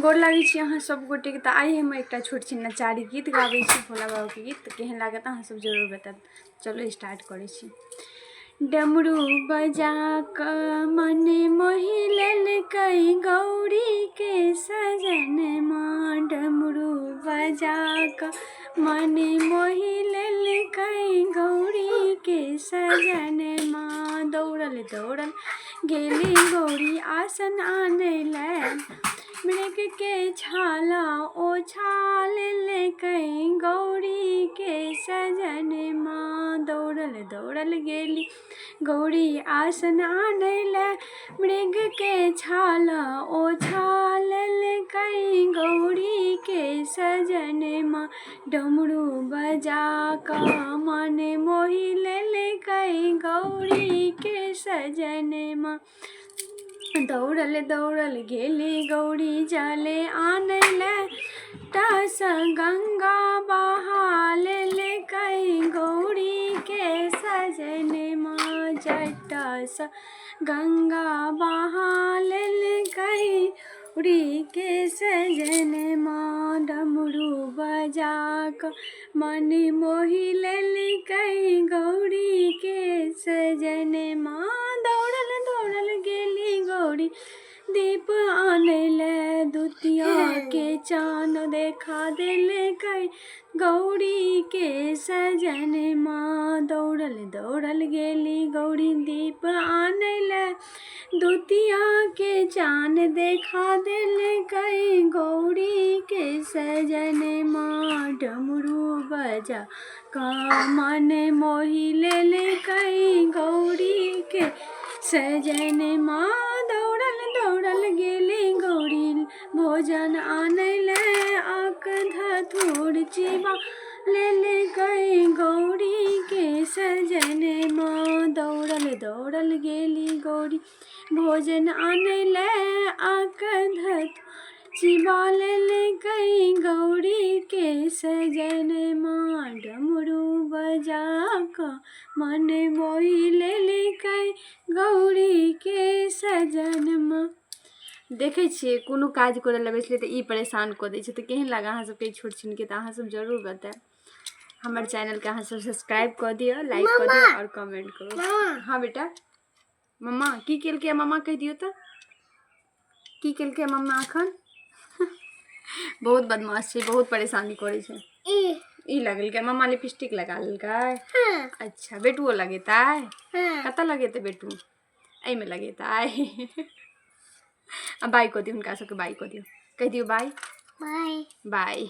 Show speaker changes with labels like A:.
A: गोर लागै छी अहाँ सब गोटेके। तऽ आइ हम एकटा छोट छिन नचारी गीत गाबै छी, भोला बाबाके गीत। तऽ केहन लागत अहाँ सब जरूर बतायब। चलू स्टार्ट करै छी। डमरू बजा कऽ मन मोहि लेलकै गौरीके सजन माँ। डमरू बजा कऽ मन मोहि लेलकै गौरीके सजन माँ। दौड़ल दौड़ल गेली गौरी आसन आनै लए, मृगके छाला ओछा लेलकै गौरीके सजन माँ। दौड़ल दौड़ल गेली गौरी आसन आनै लए, मृगके छाला ओछा लेलकै गौरीके सजन माँ। डमरू बजा कऽ मन मोहि लेलकै गौरीके सजन माँ। दौड़ल दौड़ल गेली गौरी जले आनै लए, तस गंगा बहा लेलकै गौरीके सजन माँ। जटासँ गंगा बहा लेलकै गौरीके सजन माँ। डमरू बजा कऽ मन मोहि लेलकै गौरीके सजन माँ। दौड़ल दौड़ल गेली गौरी दीप आनै लए, दुतियाके चान देखा देलकै गौरीके सजन माँ। दौड़ल दौड़ल गेली गौरी दीप आनै लए, दुतियाके चान देखा देलकै गौरीके सजन माँ। डमरू बजा कऽ मन मोहि लेलकै गौरीके सजन माँ। दौड़ल दौड़ल गेली गौरी भोजन आनै लए, आक धथुर चिबा लेलकै गौरीके सजन माँ। दौड़ल दौड़ल गेली गौरी भोजन आनै लए, आक धथुर चिबा लेलकै गौरीके सजन माँ। डमरू बजा कऽ मन मोहि लेलकै गौरीके सजन माँ। देखै छियै कोनो काज करऽ लगै छलै तऽ ई परेशान कऽ दै छै। तऽ केहन लागल अहाँ सबके ई छोट छिनके, तऽ अहाँ सब जरूर बतायब। हमर चैनलके अहाँ सब सब्सक्राइब कऽ दिअ, लाइक कऽ दिअ आओर कमेंट करू। हँ बेटा, मम्मा की केलकै? मम्मा कहि दियौ तऽ की केलकै मम्मा एखन? बहुत बदमाश छै, बहुत परेशानी करै छै। ई लगेलकै मम्मा लिपस्टिक लगा लेलकै। अच्छा, बेटुओ लगेतै? कतऽ लगेतै बेटू? एहिमे लगेतै। आ बाय कऽ दियौ हुनका सबके, बाय कऽ दियौ, कहि दियौ बाय।
B: बाय।
A: बाय।